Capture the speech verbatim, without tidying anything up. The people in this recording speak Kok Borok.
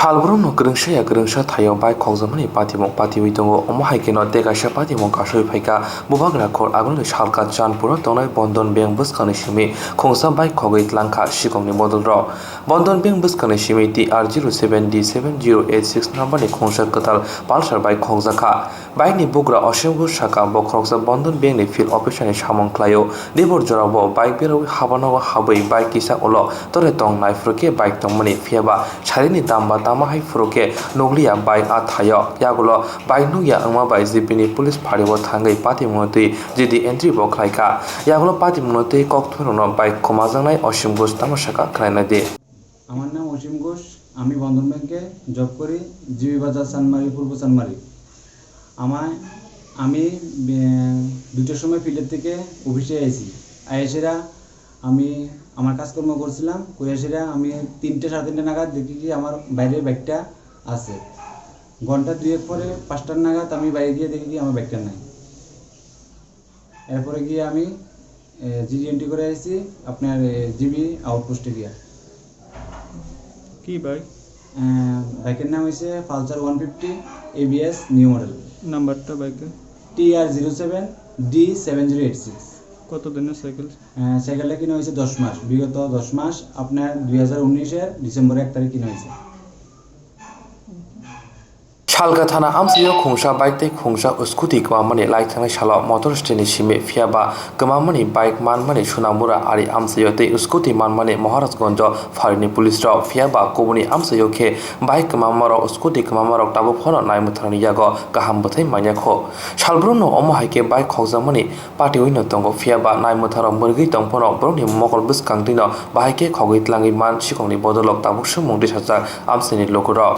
Salbrumno kwrwngsa ya kwrwngsa thaio bike khokjakmani patimung patiwi tongo. Omo hai kheno tei kaisa patimung kasui phaikha Bubagra Khor Agulni Salka Chandpuro tongnai Bandhan Bank bwskangni simi khungsa bike khogwi tlangkha sikongni bodolrok. Bandhan Bank bwskangni simi T R zero seven D seven zero eight six numberni khungsa kwtal Pulsar bike khokjakha. Bike ni bugra Osim Ghosh saka, bo khoroksa Bandhan Bank ni field officer ni samung khlaio. Debor jorao bo bike berawi habanogo habwi bike kisa ulo tore tong naiphuru khe bike tongmani, phiyaba sarini dam ba tama hai phuru khe nukliya bike a thaio. Yagulo bike nukya wngma bai G P ni police phario thangwi patimungno twi G D entry bo khlaikha. Yagulo patimungno twi kokthuirokno bike kwmajaknai Osim Ghosh tamo saka khwlainai di. আমার নাম অসীম ঘোষ। আমি বন্ধন ব্যাংকে জব করি, জিবি বাজার, চানমারি, পূর্ব চানমারি। আমায় আমি বে- দুইটার সময় ফিল্ডের থেকে অফিসে আইছি। আইসেরা আমি আমার কাজকর্ম করছিলাম। করে এসেরা আমি তিনটে, সাড়ে তিনটে নাগাদ দেখি কি আমার বাইরে ব্যাগটা আছে। ঘন্টা দুয়েক পরে পাঁচটার নাগাদ আমি বাইরে গিয়ে দেখি কি আমার ব্যাগটা নাই। এরপরে গিয়ে আমি জিডি এন্ট্রি করে আইছি আপনার জিবি আউটপোস্টে গিয়া। কি বাইক? বাইকের নাম হয়েছে Pulsar one fifty ABS new model. নাম্বারটা বাইকের? T R zero seven D seven zero eight six. কত দিনের সাইকেল? সাইকেলটা কিনা হয়েছে দশ মাস, বিগত দশ মাস, আপনার দুই হাজার উনিশের ডিসেম্বর এক তারিখ কিনা হয়েছে। Salka thana amchaio khungsa bike tei khungsa scooty kwmamani lai thangnai salo motor stand ni simi, phiyaba kwmamani bike manmani Sonamura ari amchaio tei scooty manmani Maharajganjo pharini police rok, phiyaba kubuni amchaio khe bike kwmamarok, scooty kwmamarok tabuk phano naimwtharni yago kaham bwthai manya kho. Salbrumno omo hai khe bike khokjakmani patiwi no tongo, phiyaba naimwtharok mwrwgwi tong phano borokni mokol bwskang twino bahai khe khogwi tlangwi man sikongni bodolrok tabuk swngmung tisajak amchaini lukurok.